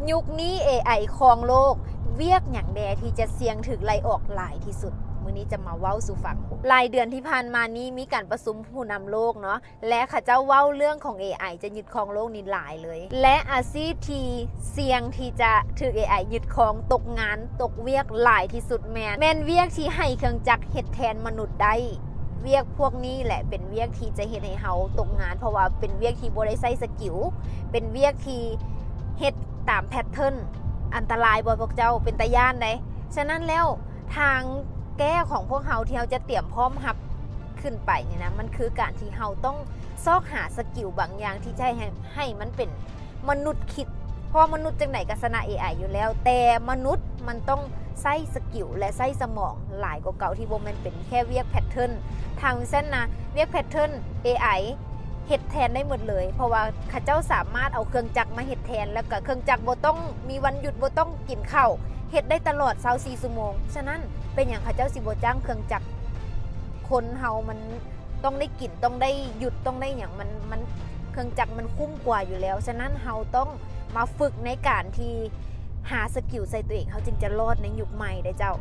ຍຸກນີ້ ເອໄອ ຄອງໂລກ, ວຽກຫຍັງແດ່ທີ່ຈະສ່ຽງຖືກໄລ່ອອກຫຼາຍທີ່ສຸດ? ມື້ນີ້ຈະມາເວົ້າສູ່ຟັງ. ຫຼາຍເດືອນທີ່ຜ່ານມານີ້ມີການປະຊຸມຜູ້ນຳໂລກເນາະ ແລະ ເຂົາເຈົ້າເວົ້າເລື່ອງຂອງ ເອໄອ ຈະຍຶດຄອງໂລກນີ້ຫຼາຍເລີຍ ແລະ ອາຊີບທີ່ສ່ຽງທີ່ຈະຖືກ ເອໄອ ຍຶດຄອງ, ຕົກງານ, ຕົກວຽກຫຼາຍທີ່ສຸດແມ່ນ, ແມ່ນວຽກທີ່ໃຫ້ເຄື່ອງຈັກເຮັດແທນມະນຸດໄດ້. ວຽກພວກນີ້ແຫຼະເປັນວຽກທີ່ຈະເຮັດໃຫ້ເຮົາຕົກງານ, ເພາະວ່າເປັນວຽກທີ່ບໍ່ໄດ້ໃຊ້ສະກິວ, ເປັນວຽກທີ່ເຮັດຕາມແພັດເທີນ. ອັນຕະລາຍບໍ່ພວກເຈົ້າ? ເປັນຕາຢ້ານເດ້. ສະນັ້ນແລ້ວ ທາງແກ້ຂອງພວກເຮົາທີ່ເຮົາຈະຕຽມພ້ອມຮັບຂຶ້ນໄປນີ້ນະ ມັນຄືການທີ່ເຮົາຕ້ອງຊອກຫາສະກິວບາງຢ່າງທີ່ຈະໃຫ້ ໃຫ້ມັນເປັນມະນຸດຄິດ, ເພາະວ່າມະນຸດຈັ່ງໃດກໍຊະນະ ເອໄອ ຢູ່ແລ້ວ, ແຕ່ມະນຸດມັນຕ້ອງໃຊ້ສະກິວ ແລະ ໃຊ້ສະໝອງຫຼາຍກວ່າເກົ່າ ທີ່ບໍ່ແມ່ນເປັນແຄ່ວຽກແພັດເທີນ. ທາງເຊັ່ນນະ ວຽກແພັດເທີນ ເອໄອ ເຮັດແທນໄດ້ໝົດເລີຍ, ເພາະວ່າເຂົາເຈົ້າສາມາດເອົາເຄື່ອງຈັກມາເຮັດແທນ, ແລ້ວກໍເຄື່ອງຈັກບໍ່ຕ້ອງມີວັນຢຸດ, ບໍ່ຕ້ອງກິນເຂົ້າ, ເຮັດໄດ້ຕະຫຼອດຊາວສີ່ຊົ່ວໂມງ. ສະນັ້ນ ເປັນຫຍັງເຂົາເຈົ້າຊິບໍ່ຈ້າງເຄື່ອງຈັກ? ຄົນເຮົາມັນຕ້ອງໄດ້ກິນ, ຕ້ອງໄດ້ຢຸດ, ຕ້ອງໄດ້ຫຍັງ, ມັນ, ມັນ, ເຄື່ອງຈັກມັນຄຸ້ມກວ່າຢູ່ແລ້ວ. ສະນັ້ນ ເຮົາຕ້ອງມາຝຶກໃນການທີ່ຫາສະກິວໃສ່ຕົວເອງ, ເຮົາຈຶ່ງຈະລອດໃນຍຸກໃໝ່ເດ້ເຈົ້າ.